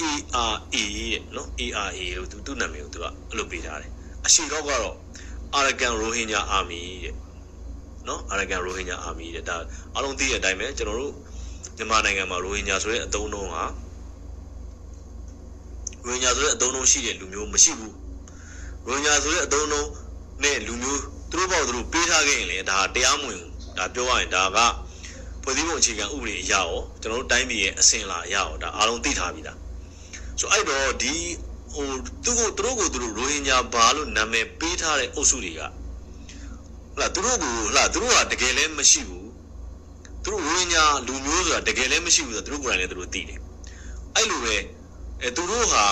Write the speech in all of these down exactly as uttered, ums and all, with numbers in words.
ARA တဲ့နော် ARA လို့သူသူ့နာမည်ကိုသူကအဲ့လိုပေးထားတယ်အရှိကောက်ကတော့ Arakan Rohingya Army တဲ့နော် Arakan Rohingya Army တဲ့ဒါအားလုံးသိတဲ့အတိုင်းပဲကျွန်တော်တို့မြန်မာနိုင်ငံမှာ Rohingya ဆိုတဲ့အသုံးအနှုန်းဟာ Rohingya ဆိုတဲ့အသုံးအနှုန်းရှိတဲ့လူမျိုးမရှိဘူး Rohingya ဆိုတဲ့အသုံးအနှုန်းနဲ့လူမျိုးသူတို့ဘောက်သူတို့ပေးထားခဲ့ရင်လေဒါတရားမဝင်ဘူးဒါပြောရရင်ဒါကဖွဲ့စည်းပုံအခြေခံဥပဒေအရရောကျွန်တော်တို့တိုင်းပြည်ရဲ့အစဉ်အလာအရရောဒါအားလုံးသိထားပြီးသားဆိုအဲ့တော့ဒီဟိုသူကိုသူတို့ကိုသူတို့ Rohingya ဘာလို့နာမည်ပေးထားတဲ့အုပ်စုတွေကဟလာသူတို့ကိုဟလာသူတို့ကတကယ်လည်းမရှိဘူးသူတို့ Rohingya လူမျိုးဆိုတာတကယ်လည်းမရှိဘူးဆိုတာသူတို့ကိုယ်တိုင်လည်းသူတို့သိတယ်အဲ့လိုပဲအဲသူတို့ဟာ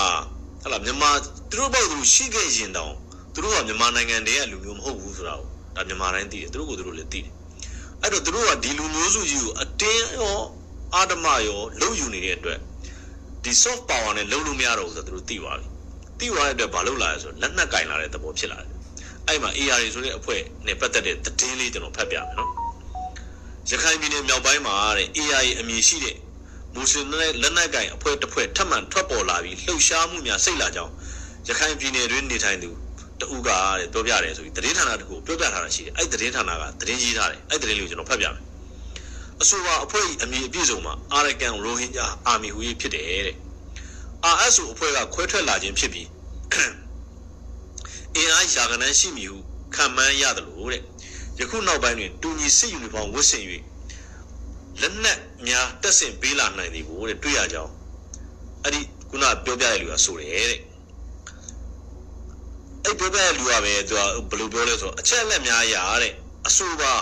ဟလာမြန်မာသူတို့ဘောက်သူတို့ရှိခဲ့ရင်တောင်သူတို့ကမြန်မာနိုင်ငံတည်းကလူမျိုးမဟုတ်ဘူးဆိုတာကိုဒါမြန်မာတိုင်းသိတယ်သူတို့ကိုသူတို့လည်းသိတယ်အဲ့တော့သူတို့ကဒီလူမျိုးစုကြီးကိုအတင်းရောအဓမ္မရောလုပ်ယူနေတဲ့အတွက်ဒီ soft power နဲ့လုပ်လို့မရတော့ဘူးဆိုတော့သူတို့သိသွားပြီသိသွားတဲ့အတွက်ဘာလုပ်လာလဲဆိုတော့လက်နက်ကင်လာတဲ့သဘောဖြစ်လာတယ်အဲ့မှာ ARA ဆိုတဲ့အဖွဲ့နဲ့ပတ်သက်တဲ့သတင်းလေးကျွန်တော်ဖတ်ပြမယ်နော်ရခိုင်ပြည်နယ်မြောက်ပိုင်းမှာတဲ့ ARA အမည်ရှိတဲ့မွတ်စလင်လက်နက်ကင်အဖွဲ့တစ်ဖွဲ့ထပ်မံထွက်ပေါ်လာပြီးလှုပ်ရှားမှုများစိတ်လာကြောင်းရခိုင်ပြည်နယ်တွင်နေထိုင်သူတဦးကတဲ့ပြောပြတယ်ဆိုပြီးသတင်းဌာနတစ်ခုကိုပြောပြထားတာရှိတယ်အဲ့သတင်းဌာနကသတင်းရေးထားတယ်အဲ့သတင်းလေးကိုကျွန်တော်ဖတ်ပြမယ်အဆိုပါအဖွဲ့၏အမည်အပြည့်စုံမှာ Arakan Rohingya Army ဟူ၍ဖြစ်တယ်တဲ့ RSO အဖွဲ့ကခွဲထွက်လာခြင်းဖြစ်ပြီးအင်အားရာဂဏန်းရှိမည်ဟုခန့်မှန်းရသလိုတဲ့ယခုနောက်ပိုင်းတွင်တူညီစစ်ယူနီဖောင်းဝတ်ဆင်၍လက်နက်များတပ်ဆင်ပေးလာနိုင်သည်ကိုတဲ့တွေ့ရကြောင်းအဲ့ဒီခုနပြောပြတဲ့လူကဆိုတယ်တဲ့အဲ့ပြောပြတဲ့လူကပဲသူကဘယ်လိုပြောလဲဆိုတော့အချက်အလက်များအရတဲ့အဆိုပါ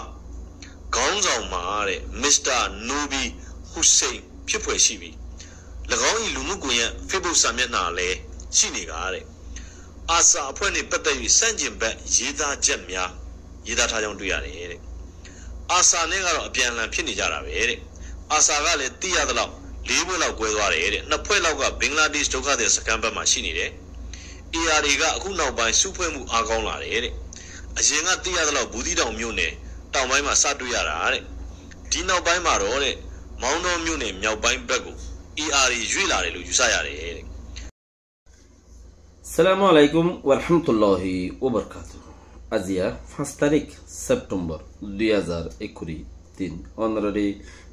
ခေါင်းဆောင်မှာတဲ့ Mr. Nobi Hussain ဖြစ်ဖွယ်ရှိပြီး၎င်း၏လူမှုကွန်ရက် Facebook စာမျက်နှာလည်းရှိနေကတဲ့ ARSA အဖွဲ့နှင့်ပတ်သက်၍ဆန့်ကျင်ဘက်ရေးသားချက်များရေးသားထားကြောင်းတွေ့ရတယ်တဲ့။ ARSA နဲ့ကတော့အပြန်အလှန်ဖြစ်နေကြတာပဲတဲ့။ ARSA ကလည်းသိရသလောက်လေးဖွဲ့လောက်ကွဲသွားတယ်တဲ့။နှစ်ဖွဲ့လောက်ကဘင်္ဂလားဒေ့ရှ်ဒုက္ခသည်စခန်းဘက်မှာရှိနေတယ်။ ARA ကအခုနောက်ပိုင်းစုဖွဲ့မှုအားကောင်းလာတယ်တဲ့။အရင်ကသိရသလောက်ဘူးသီးတောင်မြို့နယ်တောင်ပိုင်းမှာစတွေ့ရတာတဲ့။ဒီနောက်ပိုင်းမှာတော့တဲ့မောင်တောမြို့နယ်မြောက်ပိုင်းဘက်ကို ARA ရွေ့လာတယ်လို့ယူဆရတယ်တဲ့။ Assalamu alaikum warahmatullahi wabarakatuh. Aziya fañs tarík September dui házar ekkuri tin. Ónorari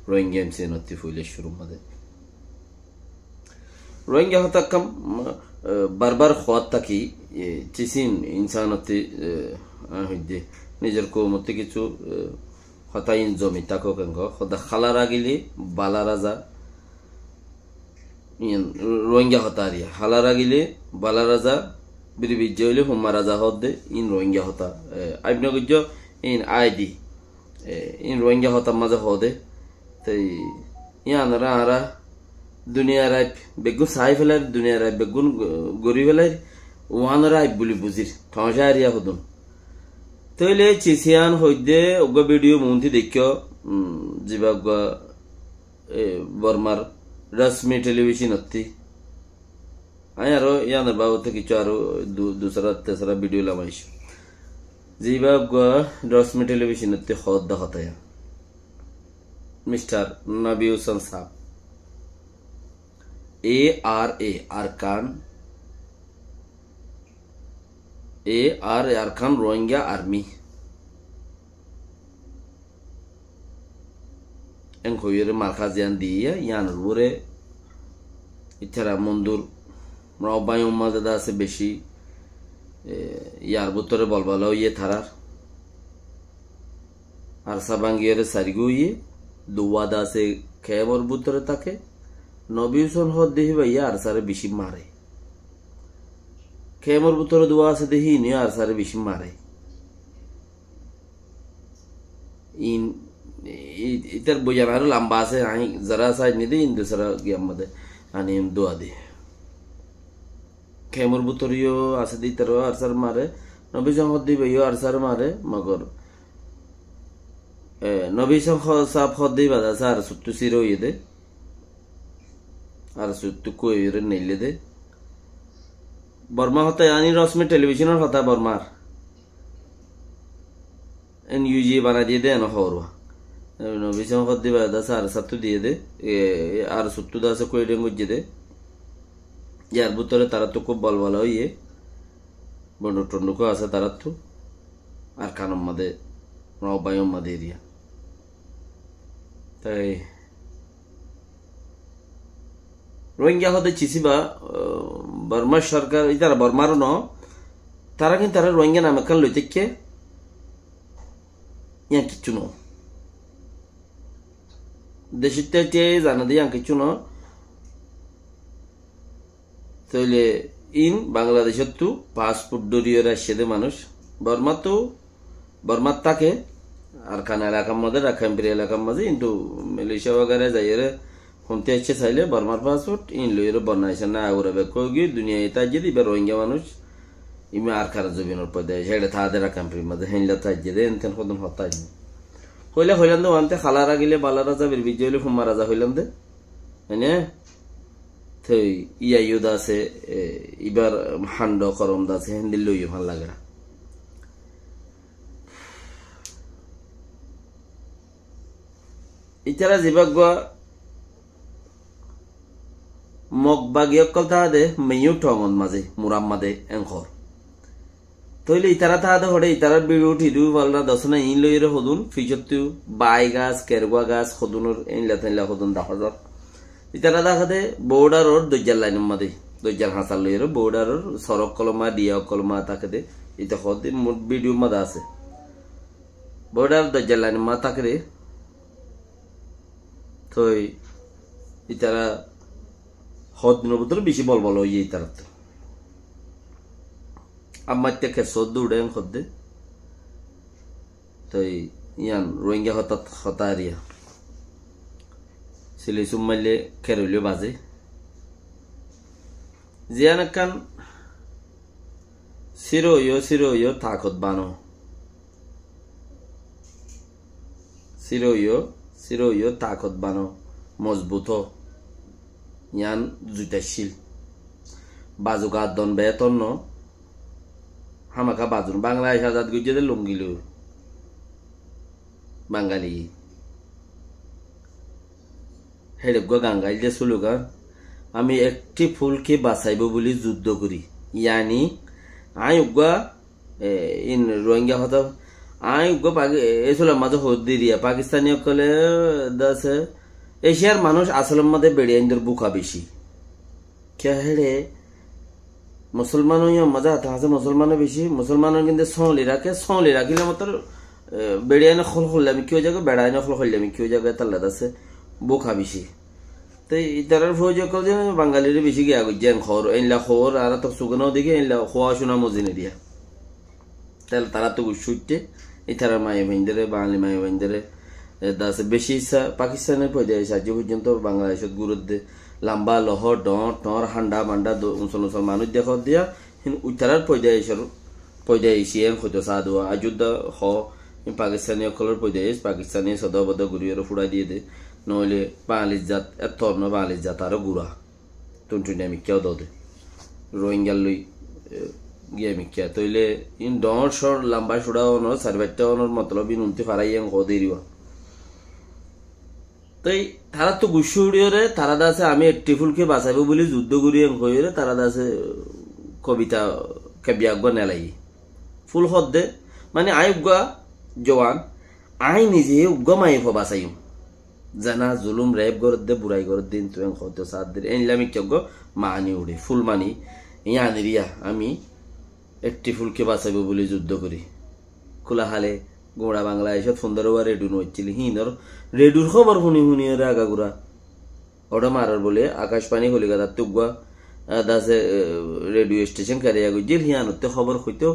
Rohingya M C N ottí foila cúrur mazé. Rohingya hotá ekkán, eh, bar bar hoór táki, eh, cisin insán ottí, eh, añí hoiddé nizor koum ottí kissú, eh, hotá in zomi tákok enggúa. Hoódde hála ragilé bála raza, Iyan Rohingya hotá ar iyan. Hála ragilé bála raza, biri bijja óile humma raza hoódde, in Rohingya hotá. Eh, aib no goijjó, in aidi. Eh, in Rohingya hotár mazé hoóde. Toi iyanore añára duniyar aib beggún sai félair, duniyar aib beggún go-, gorí félair, uanor aib buli buzír, thoóñca ariya hodún. Tóile cis iyan hoiddé uggúa bidiyo muúnti deikkó, um, ziba uggúa e, Bormar Rasmi Television ottí. Añí aró iyanor babote kissú aró du-, dusra tesra bidiyo lamaiccí. Ziba uggúa Rasmi Television ottí hoódde hotá iyan. Mister Nabi Hussain sáb. A R A, Arkan. A R A, Arkan Rohingya Army. Enkói ore markaz iyan diye, iyanor uore ítara mondur, mor bái ummá zeda asé beci, e, iyar bútore bolbola óiye tarár. ARSA báñgi ore sairgúa óiye, duwá de asé kemor bútore táke. Nobi Hussain hoódde híba ye ARSA re beci mare. Kemor bútore duwá asé de híin ye ARSA re beci mare. In, i-, itar boyan aró lamba asé, añí zara said nide, in dusra giyam made, ani em dua de. Kemor bútore yó asé de itar ARSA re mare, Nobi Hussain hoódde híba yó ARSA re mare, mogor, e, Nobi Hussain ho-, sáb hoódde híba de asé ARSA ottú sira óiye de. ARSA ottú kúa óiye re neille de. Borma hotá, ani Rasmi Television or hotá Bormar. N U G banai diye de, eno hoór uwa. E, Nobi Hussain hoódde híba de asé ARSA ottú diye de, e, ARSA ottú de asé kúa eden goijje de. Yar bútore taráttu kúb bol bol óiye, bonduk tonduk ó asé taráttu, Arkanor mazé, Raubaiyor mazé eriya. Toi Rohingya hoóde cisiba, ah, Bormar sorkar, ítara Bormar ó no, tará kintu tará Rohingya nam ekkán loi táikke, yián kiccú no. Decót táikke zane de yián kiccú no. Tóile in Bangladecóttu passport dóri yóre aiccé de manúic. Bormáttu, Bormát táke, Arkan elakar mazé, Rakhain Piri elakar mazé, kintu Malaysia wagera zaiyóre, honté aiccé sailé, Bormar passport, in loiyóre Borma aiccé na, agura bek ói giyói, duniyait táikke de, iba Rohingya manúic, iba Arkanor zobinor foida, héçe táke de Rakhain Pirir mazé, héndilla táikke de, enten hodún hotá aiccé. Hoilá hoilam de, wante hála ragile bala raza, bir bijja óile fumma raza hoilam de. Mane, toi iyá yó de asé, e, ibar hando korom de asé, héndilla yó fán lagera. Ítara zibá uggwá Mog bagi ókkol táke de, Meyú thongot mazé, muram mazé, enkor. Tóile itará táke de hoçé, itarár bidiu thidiu falna dosóna iín loiyóre hodún, fisóttu bái gas, kergua gas, hodúnor éilla téilla hodún dahá zar. Itará táke de bordaror doijjar lainor mazé, doijjar hañsar loiyóre bordaror sor ókkolor mazé, diya ókkolor mazé táke de, ita hoó de mor bidiur mazé asé. Bordar doijjar lainor mazé táke de, toi itará hoddinor bútore beci bol bol óiye itaráttu. Ammatte kesu dure en hodde. Toi yián Rohingya hotá, hotá eriya. Sili summaile keroile baze. Ziyan ekkán siro óiyo, siro óiyo, takot bano. Siro óiyo, siro óiyo, takot bano, mozbut ó. Yián zuitaccíl. Bazu gaddon beétor no. Hámaka bazu no. Bangladec azad goijjé de lungi loi. Bangali. Héçe uggúa gan gail de slogan, "আমি একটি ফুলকে বাঁচাইব বুলি যুদ্ধ করি।" Yani, aññí uggúa E, in Rohingya hotá, aññí uggúa Paki-, e, e sular mazé hoódde eriya, Pakistani ókkole de asé, Eciyar manúic asolor mazé beçiyaindor búka beci. Kiyá héçe, Musolman óiya mazé hata asé Musolman beci, Musolmanor kintu sóoli raké, sóoli rakíle motor, e, beçiyain ókkol hoillami ki ói zagói, beçain ókkol hoillami ki ói zagói, étalla de asé búka beci. Te itarár fouji ókkol de Bangalire beci giya goijjé, en hoór, einla hoór, añára tok suke no dekí, einla hoó cúna mozin eriya. Tel tará to guccá uiththé, itarár maiyafuaindóre, Bangali maiyafuaindóre, e, de asé beci issá Pakistanor foida aiccé, aijjó foijjonto Bangladecót guródde, lamba lohór, dhoóñr, dhoóñr, hánda, mánda, do-, usol, usol manúic dekódde, hín itarár foida aiccé, foida aiccé, en hoitó saá de, aijjó de hoó, hín Pakistani ókkolór foida aiccé, Pakistani sodá bodá gorí aró fúrai diyé de, noóile Bangali zat, ettór no Bangali zat aró gura. Tuntuniyamikká ó dóde. Rohingyar loi, e, giyamikká. Tóile in dhoóñr cóñr lamba cúça ónor, sair fañs tá ónor motolob in untí faráiye en hoó de eriba. Toi taráttu guccá uçíyore, tará de asé, "আমি একটি ফুলকে বাঁচাইব বুলি যুদ্ধ করি" en hoiyóre, tará de asé, e, kobita kebbiya uggúa nelaiye. Ful hoódde, mane aññí uggúa zuwan, aññí nize uggúa maiyafua basaiyum. Zena zulum, rep gorédde, burai gorédde, intu en hoódde saádde, einla mikká uggúa mani uçé, ful mani, yián eriya, "আমি একটি ফুলকে বাঁচাইব বুলি যুদ্ধ করি।" Kúla hále, guñça Bangladecót fundóro bar redu no accíl, híinor redur hóbor fúni fúniyóre agagura. Óre marar bóle Akashbani Kolikatattú uggúa, ah, de asé, eh, redu estecon keriya goijjíl, híyanottú hóbor hoitó,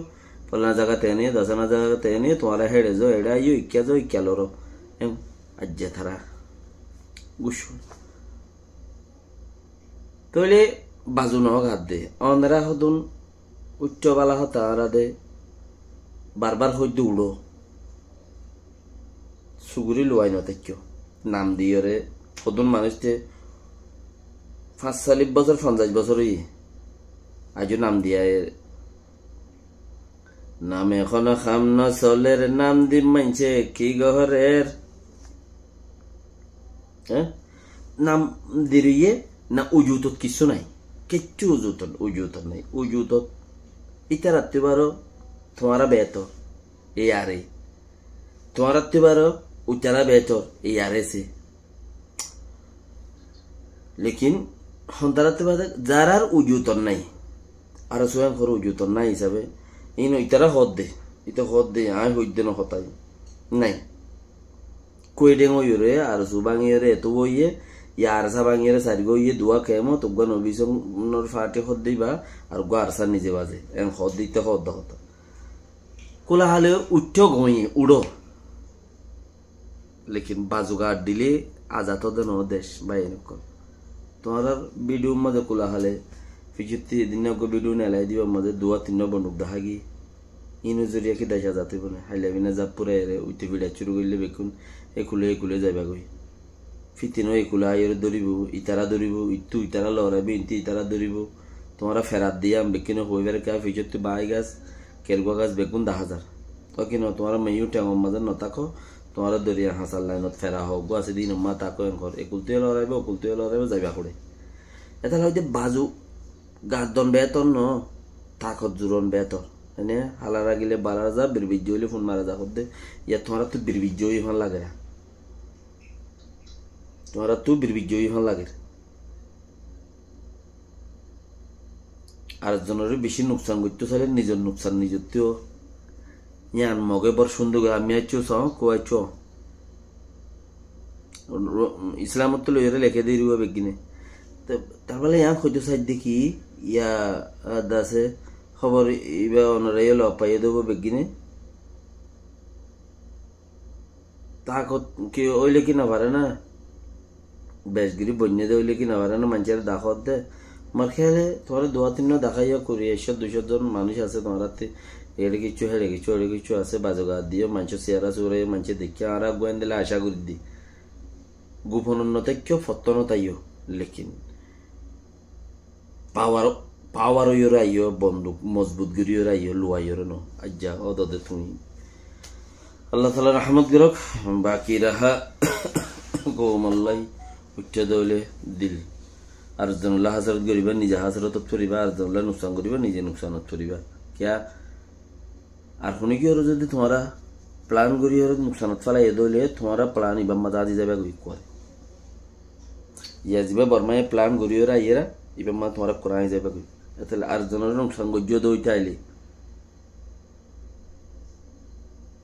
folana zagat ene, de asé na zagat ene, tuáñra héçe zo, eçe aiyó, ikká zo, ikká loro. Em, aijja tará gucú. Tóile bazu no gadde, onora hodún uiththó bála hotá añára de, barbar hoidde uçó. Suguri luwai no táikko. Nam diyóre, hodún manúic te fañs callíc bosór, fonzaic bosór óiye. Aijjó nam diya er. Name hono ham no soler, nam di maincé ki gorer. Hé? Nam diroiye na ujutot kissú nai. Kiccú uzutot, uzutot nái. Uzutot ítarattú baró tuáñra beétor, iyare. Tuáñrattú baró uitará beétor, iyare sé. Lekin hontárattú baró zarár uzutot nái. Ar suán hoór uzutot nái hísabe. Ín uitará hoódde, íte hoódde, aññí hoóidde no hotá nái. Kuedeng óiyoré, arsu báñgiyoré, etó óiye, ya arsa báñgiyoré, sairgua óiye, duwá kemot, uggúa nobisonor fathi hoódde ibá, ar uggúa arsa nize baze, en hoódde íte hoódde hotá. Kula hale uiththó goñye, uçó. Lekin bazu gaar dile azad ódde no dec, bái ókkol. Tuáñrar bidiyur mazé kula hale, ficottí edin uggúa bidiyu nelai dibar mazé duwá tinnúa bonduk dahá giyé. Ín zoriya ki dec azad óibo né? Hailla bina zab furaiyeré uite fiçat cúru goille bekkún ekule ekule zaiba goi. Fitina ekule aiyóre dóribo, itará dóribo, ittú itará loraibo, intú itará dóribo. Tuáñra ferat diyam, bekkúne hoi fare ká, ficottú bái gas, kergua gas bekkún dahá zar. Tókino tuáñra meyú thengor mazé no táko, tuáñra doriya hañsar lainot fera hoó, uggúa asé de ínor mazé táko, en hoór. Ekultúye loraibo, okultúye loraibo, zaiba fore. Étalla hoóidde bazu gaddon beétor no, takot zuron beétor. Ene hala ragile bara za, birbijja óile fun mara za hoódde. Yá tuáñrattú birbijja ói fán lager. Tuáñrattú birbijja ói fán lager. Ar zonoré beci nuksan goittó saile nizor nuksan nizottú. Yián Moge bor cúndor gori, ami aiccú saó, kú aiccú. Ro-, Islamottú loiyóre leké de iriba beggíne. Te, tar fale yián hoitó saidde ki, ya, ah, dase, hóbor iba onorá yó log faiyé de uba beggíne. Takot ki óile ki no fare na? Bec gori boinné de óile ki no fare na? Maincóre dahá hoódde. Mor kéyale tuáñra duwá tinnúa daháiyo, kuri ekcót duicót zon manúic asé tuáñrattú. Eçé kiccú, héçe kiccú, eçé kiccú asé, bazu gaar diyó, maincór siyara suraiyó, maincé deikké, añára eggúa endilla acá gorí dí. Goponot no táikko, fottónot aiyó, lekin pawar, pawar óiyoré aiyó, bonduk mozbut goríyoré aiyó, luwaiyóre no. Aijja, ódode tuñí. Allah taala rahmot gorók, baki raha koum Allah uiththá de óile dil. Ar zonolla hasarat goríba, nize hasaratot foriba, ar zonolla nuksan goríba, nize nuksanot foriba. Kiyá? Ar hone ki óre zodi tuáñra plan gorí óre nuksanot félai de óile, tuáñra plan ibar mazé azi zaiba goi kuare. Yá ziba Bormaye plan gorí óre aiyéra, ibar mazé tuáñra kurai zaiba goi. Ettólla ar zonoré nuksan goijjó de óite aile,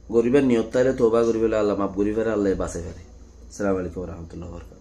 goríbar niyot táile touba gorí fele, Allah maf gorí fare, Allah basai fare. Assalamu alaikum wa rahmatullahi wa barakatuhu.